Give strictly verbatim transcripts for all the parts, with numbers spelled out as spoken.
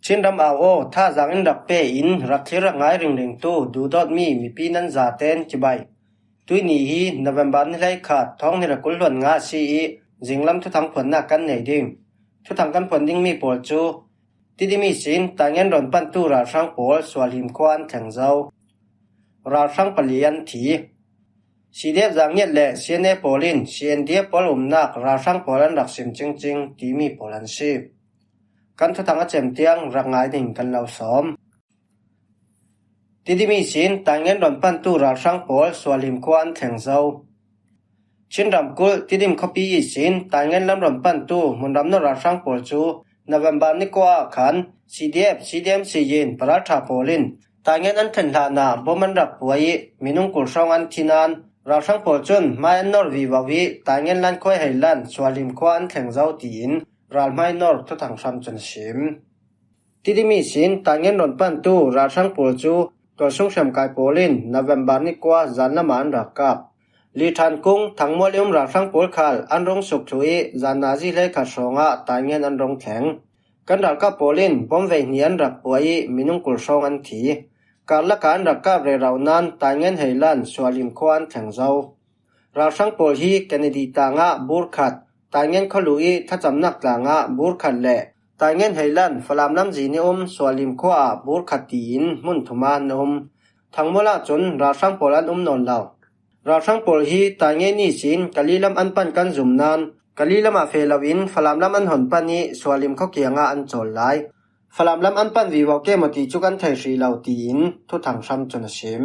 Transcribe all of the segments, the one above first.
Chin ram au aw, thazaang in rak pe in rak thlir rak ngai ringringtu duhdawtmi mipi nan zaten cibai. Tuini hi November ni hleikhat, thawng hnih le kul hluan nga si ih zinglam thuthang phuannak kan nei ding. Thuthang kan phuan dingmi pawl cu Tidim ihsin Taingen rawn pantu ralhrang pawl Sualhim khua an thleng zo. Ralhrang pali an thi. C D F Zangiat le C N A pawl in C N D F pawl umnak ralhrang pawl an rak sim cingcing timi pawl an si. Kan thuthang a cem tiang rak ngai ding kan lo sawm. Tidim ihsin Taingen rawn pantu ralhrang pawl Sualhim khua an thleng zo. Chin ramkulh Tidim khuapi ihsin Taingen lam rawn pantu hmunram nawr ralhrang pawl cu November ni kua ah khan C D F, C D M C in Paralṭha pawl in Taingen an thlen hlanah bom an rak puai ih minung kul hrawng an thi nain ralhrang pawl cun hmai an nawr vivo ih Taingen lankhuai hei lan Sualhim khua an thleng zo tiin ralhmai nawr thuthang hram cun a sim. Tidim ihsin Taingen rawn pantu ralhrang pawl cu tualsung hriamkai pawl in November ni kua zan lamah an rak kap. Liṭhan kung Thangmual i um ralhrang pawl khal an rung suk thluh ih zan nazi hleikhat hrawngah Taingen an rung thleng. Kan ralkap pawl in bom veihnih an rak puai ih minung kul hrawng an thi. Karlaka an rak kap rero nain Taingen hei lan Sualhim khua an thleng zo. Ralhrang pawl hi Kennedy tangah bur khat, Taingen khualu ih thlacamnak tlangah bur khat le Taingen hei lan Falam lamzin i um Sualhim khua ah bur khat tiin hmun thuma an um. Thangmual ahcun ralhrang pawl an um nawn lo. Ralhrang pawl hi Taingen ihsin Kali lam an pan kan zum nain Kali lamah feh loin Falam lam an hon pan ih Sualhim khua kiangah an cawl lai. Falam lam an pan vivo ke maw ti cu kan thei hrih lo tiin thuthang hram cun a sim.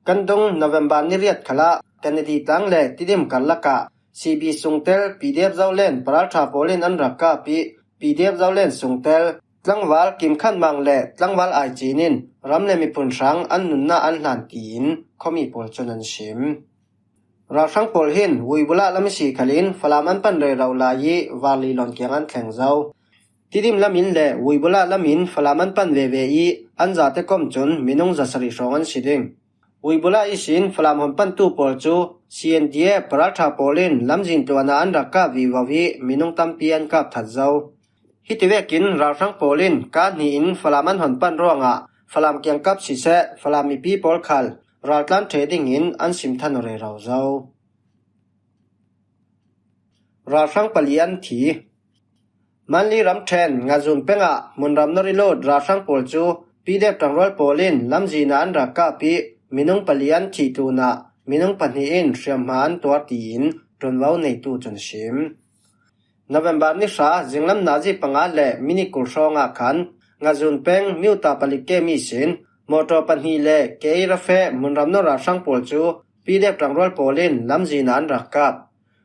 Kan dung November ni riat khalah Kennedy tlang le Tidim karlakah C B sungtel P D F Zolen Paralṭha pawl in an rak kap ih P D F Zolen sungtel tlangval Kim Khan Mang le tlangval Ai Cin in ram le miphun hrang an nunnak an hlan tiin khuami pawl cun an sim. Ralhrang pawl hin Uibula lam ihsi khalin Falam an pan rero lai ih Varli lawn kiang an thleng zo. Tidim lamin le Uibula lamin Falam an pan veve ih an zate kom cun minung zasarih hrawng an si ding. Uibula ihsin Falam hon pantu pawl cu C N D F Paralṭha pawl in lamzin tluanah an rak kap vivo ih minung tampi an kap that zo. Hiti vekin ralhrang pawl in kar hnih in Falam an hon pan ruangah Falam kiangkap siseh, Falam mipi pawl khal raltlan ṭheh dingin an sim than aw rero zo. Ralhrang pali an thi. Manli ramṭhen Ngazun pengah hmunram nawr i lut ralhrang pawl cu P D F ṭangrual pawl in lamzin ah an rak kap ih minung pali an thih tlunah minung pahnih in hriamhma an tuar tiin ṭuanvo neitu cun a sim. November ni hra zinglam nazi panga le minit kul hrawngah khan Ngazun peng Miuta palik kem ihsin mawṭaw pahnih le kei rafe hmunram nawr ralhrang pawl cu P D F ṭangrual pawl in lamzin ah an rak kap.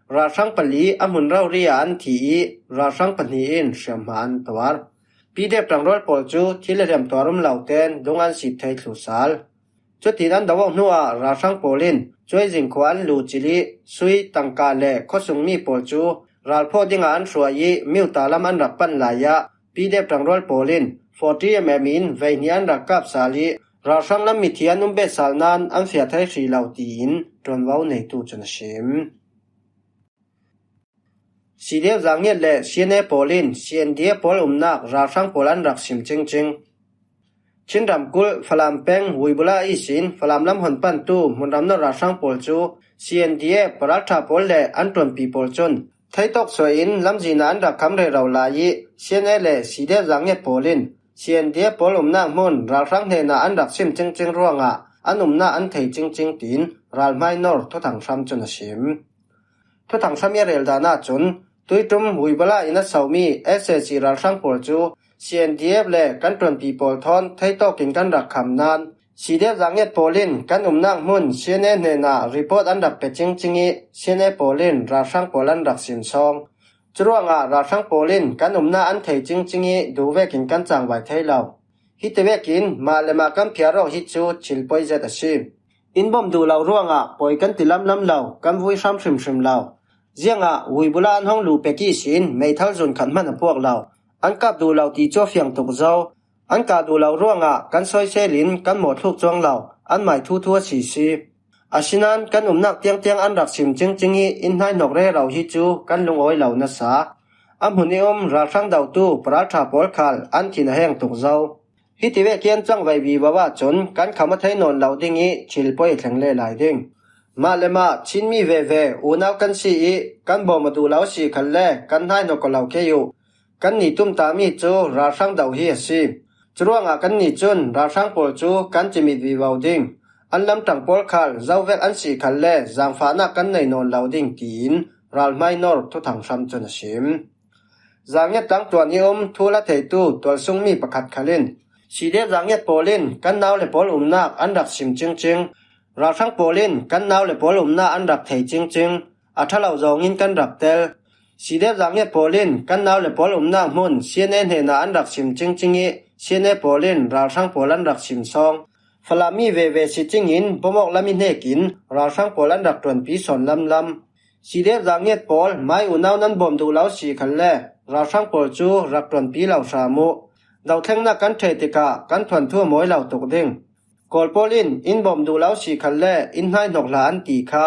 Ralhrang pali a hmun rori ah an thi ih ralhrang pahnih in hriamhma an tuar. P D F ṭangrual pawl cu thil le hliam tuar um lo tein dung an sip thei thlu sal. Cutin an do awk hnuah ralhrang pawl in Cuaizing khua an luh cilh ih sui, tangka le khuasungmi pawl cu ralphawh dingah an hruai ih Miuta lam an rak pan lai ah P D F ṭangrual pawl in forty M M in veihnih an rak kap sal ih ralhrang lam mithi an um bet sal nain an fiah thei hrih lo tiin ṭuanvo neitu cun a sim. C D F Zangiat le C N A pawl in C N D F pawl umnak ralhrang pawl an rak sim cingcing. Chin ramkulh Falam peng Uibula ihsin Falam lam hon pantu hmunram nawr ralhrang pawl cu C N D F Paralṭha pawl le an ṭuanpi pawl cun theitawk suai in lamzin ah an rak kham rero lai ih C N A le C D F Zangiat pawl in C N D F pawl umnak hmun ralhrang hnenah an rak sim cingcing ruangah an umnak an thei cingcing tiin ralhmai nawr thuthang hram cun a sim. Thuthang hram ih a rel dan ahcun tuiṭum Uibula in a somi S A C ralhrang pawl cu C N D F le kan ṭuanpi pawl thawn theitawk in kan rak kham nain C D F Zangiat pawl in kan umnak hmun C N A hnenah report an rak pe cingcing ih C N A pawl in ralhrang pawl an rak sim sawng. Curuangah ralhrang pawl in kan umnak an thei cingcing ih duh vekin kan cangvai thei lo. Hiti vekin mah le mah kan phiar awk hi cu thil poi zet a si. In bawmh duh lo ruangah pawi kan ti lamlam lo, kan vui hram hrimhrim lo. Ziangah Uibula an hong luh pek ihsin meithal zun khat hman a puak lo. An kap duh lo ti cu a fiang tuk zo. An kah duh lo ruangah kan sawisel in kan mawhthluk cuang lo, an mai thuthu a si si. Asinain kan umnak tiangtiang an rak sim cingcing ih in hnaihnawk rero hi cu kan lungawi lo nasa. A hmun i um ralhrang dotu paralṭha pawl khal an thin a heng tuk zo. Hiti vek hian changvai vivo ahcun kan kham a thei nawn lo ding i thil pawi a thleng leh lai ding. Mah le mah Chinmi ve ve unau kan si i kan bawm a duh lo a si khalle kan hnaihnawk aw lo kei uh. Kan nih tum ta mi cu ralhrang do hi a si. Curuangah kan nih cun ralhrang pawl cu kan cimit vivo ding. An lamṭang pawl khal zo vek an si khalle zaangfahnak kan nei nawn lo ding tiin ralhmai nawr thuthang hram cun a sim. Zangiat tlang tuan i um thu la theitu tualsungmi pakhat khal in, Sidet Zangiat pawl in kan nau le pawl umnak an rak sim cingcing. Ralhrang pawl in kan nau le pawl umnak an rak thei cingcing. A ṭha lo zawngin kan rak tel. Sidet Zangiat pawl in kan nau le pawl umnak hmun C N A hnenah an rak sim cingcing i C N A pawl in ralhrang pawl an rak sim sawng. Falam mi ve ve si cingin bomawk lam i hnekin ralhrang pawl an rak ṭuanpi sawn lamlam. Sidet Zangiat pawl mai unau nan bawm duh lo si khalle ralhrang pawl cu rak ṭuanpi lo hram uh. Dothlengnak kan ṭheh tikah kan thuanthu a mawi lo tuk ding. Kawl pawl in in bawm duh lo si khalle in hnaihnawk hlah an ti kha.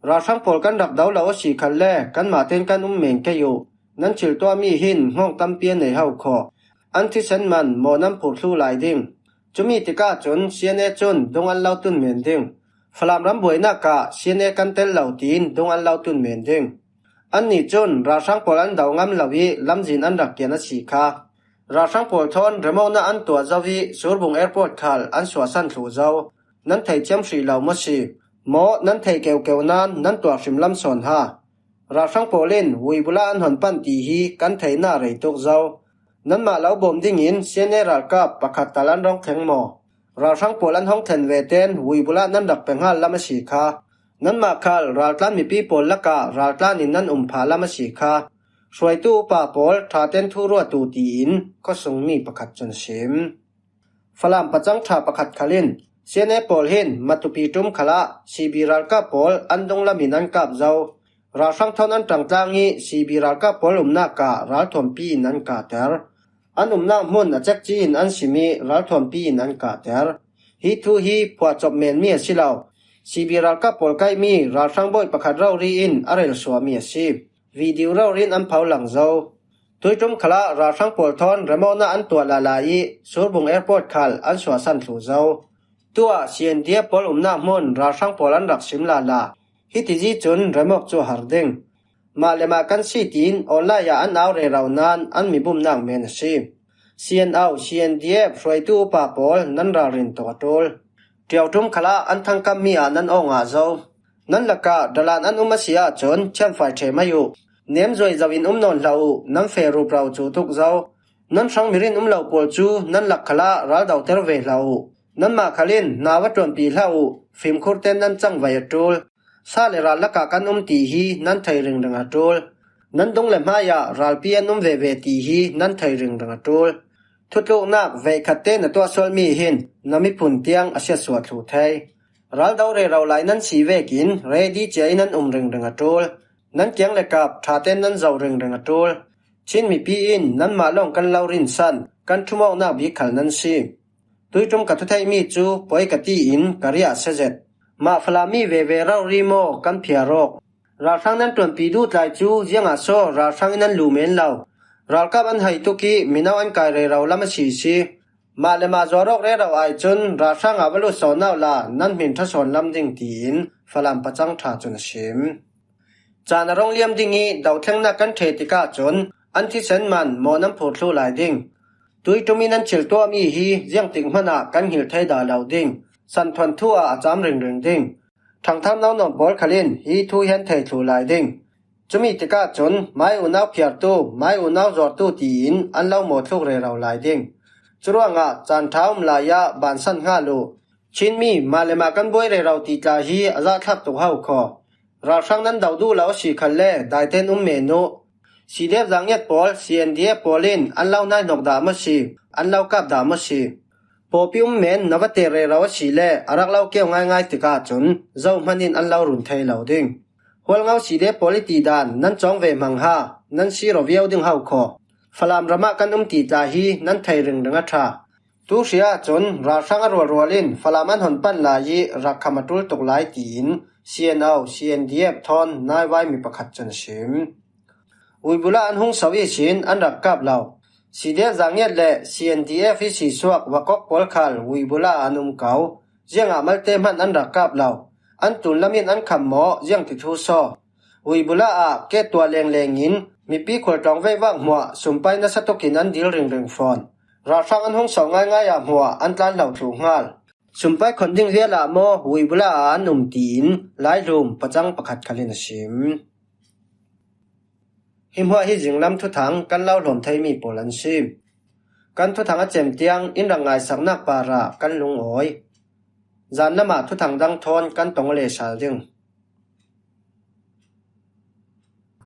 Ralhrang pawl kan rak do lo a si khalle kanmah tein kan um men kei uh. Nan thil tuahmi hin hngawng tampi a nei ho khaw. An thisen man mawh nan phurh thluh lai ding. Cumi tikah cun C N A cun dung an lo tun men ding. Falam ram buainak ah C N A kan tel lo tiin dung an lo tun men ding. Annih cun ralhrang pawl an do ngam lo i lamzin an rak kian a si kha. Ralhrang pawl thawn remawkna an tuah zo i Surbung Airport khal an suahsan thluh zo. Nan thei thiam hrih lo maw si? Maw nan thei keukeu nan nan tuah hrim lam sawn ha. Ralhrang pawl in ui bulah an hawn pan ti hi kan theihna a rei tuk zo. Nanmah lo bawm dingin C N A ralkap pakhat tal an rawng thleng maw? Ralhrang pawl an hawng thlen ve ten ui bulah nan rak pe nghal lam a si kha. Nanmah khal raltlan mipi pawl lakah raltlan in nan um phah lam a si kha. Hruaitu upa pawl ṭha ten thu ruat uh tiin khuasungmi pakhat cun a sim. Falam pacang ṭha pakhat khal in C N A pawl hin Matupi ṭum khalah C B ralkap pawl an dunglam in an kap zo. Ralhrang thawn an ṭangtlang i C B ralkap pawl umnak ah ralthuampi in an kahter. An umnak hmun a cekci in an sim i ralthuampi in an kahter. Hi thu hi phuahchawp menmi a si lo. C B ralkap pawl kaihmi ralhrang bawi pakhat rori in a relsuahmi a si. Video rori in an pho lang zo. Tuiṭum khalah ralhrang pawl thawn remawkna an tuah lala i Surbung Airport khal an suahsan thluh zo. Tuah C N D F pawl umnak hmun ralhrang pawl an rak sim lala. Hiti zi cun remawk cu a har ding. Mah le mah kan si tiin online ah an au rero nan an mi bumnak men a si. C N O, C N D F hruaitu upa pawl nan ralrin tuk a ṭul. Ṭiau ṭum khalah an thangkammi ah nan awng ah zo. Nan lakah dalan an um a si ahcun thiamfai ṭhe mai uh. Nem zuai zo in um nawn hlah uh, nan fe rup ro cu tuk zo. Nan hrang mirin um lo pawl cu nan lak khalah ral doter ve hlah uh. Nanmah khal in nau a ṭuanpi hlah uh, fimkhur ten nan cangvai a ṭul. Sa le ral lakah kan um ti hi nan thei ringring a ṭul. Nan dung le hmai ah ralpi an um veve ti hi nan thei ringring a ṭul. Thutluknak veikhat te na tuahsualmi hin na miphun tiang a siatsuah thluh thei. Ral do rero lai nan si vekin ready cia in nan um ringring a ṭul. Nan kiang le kap ṭha ten nan zoh ringring a ṭul. Chin mipi in nanmah lawng kan lo rinsan, kan ṭhumawknak bik khal nan si. Tuiṭum ka thutheihmi cu poi ka tiin ka riah a sia zet. Mah Falam mi veve rori maw kan phiar awk? Ralhrang nan ṭuanpi duh tlai cu ziangah saw ralhrang in an lu men lo? Ralkap an hai tuk i mino an kai rero lam a si si. Mah le mah zuar awk rero ai cun ralhrang ah va lut sawn uh la nan hmin ṭha sawn lam ding tiin Falam pacang ṭha cun a sim. Caan a rong liam ding i dothlengnak kan ṭheh tikah cun an thisen man mawh nan phur thluh lai ding. Tuiṭum in an thil tuahmi hi ziangtik hmanh ah kan hngilh thei dah lo ding. Santhuan thu ah a cam ringring ding. Ṭhangthar naunawn pawl khal in hi thu hi an thei thluh lai ding. Cumi tikah cun mai unau phiartu, mai unau zuartu tiin an lo mawhthluk rero lai ding. Curuangah caan ṭha um lai ah bansan nghal uh. Chinmi mah le mah kan buai rero ti tla hi a zahthlak tuk ho khaw. Ralhrang nan do duh lo a si khalle daiten um men uh. Sidet Zangiat pawl, C N D F pawl in an lo hnaihnawk dah maw si, an lo kap dah maw si? Pawpi um men na va te rero a si le a rak lo keu ngaingai tikah cun zohman in an lo run thei lo ding. Hualngo Sidet pawl i ti dan nan cawng ve hmang ha, nan si ro viau ding ho khaw. Falam ramah kan um ti tla hi nan thei ringring a ṭha. Tu hri ahcun ralhrang a rualrual in Falam an hon pan lai i rak kham a ṭul tuk lai tiin C N O, C N D F thawn naivai mi pakhat cun a sim. Uibula an hung so ihsin an rak kap lo. C D F Zangiat le C N D F i sisuak Wakok pawl khal Uibula ah an um ko. Ziangah malte hman an rak kap lo. An tun lam in an kham maw, ziang ti thu saw. Uibula ah ke tua lengleng in mipi khualtlawng veivak hmuah sumpai nasa tukin an dil ringring fawn. Ralhrang an hung so ngaingai ah hmuah an tlan lo thluh nghal. Sumpai khon ding vial ah maw, Uibula ah an um tiin Lailum pacang pakhat khal in a sim. Hi hmuah hi zinglam thuthang kan lo hlawm thei mi pawl an sim. Kan thuthang a cem tiang in rak ngaisaknak parah kan lungawi. Zan lamah thuthang dang thawn kan tong le sal ding.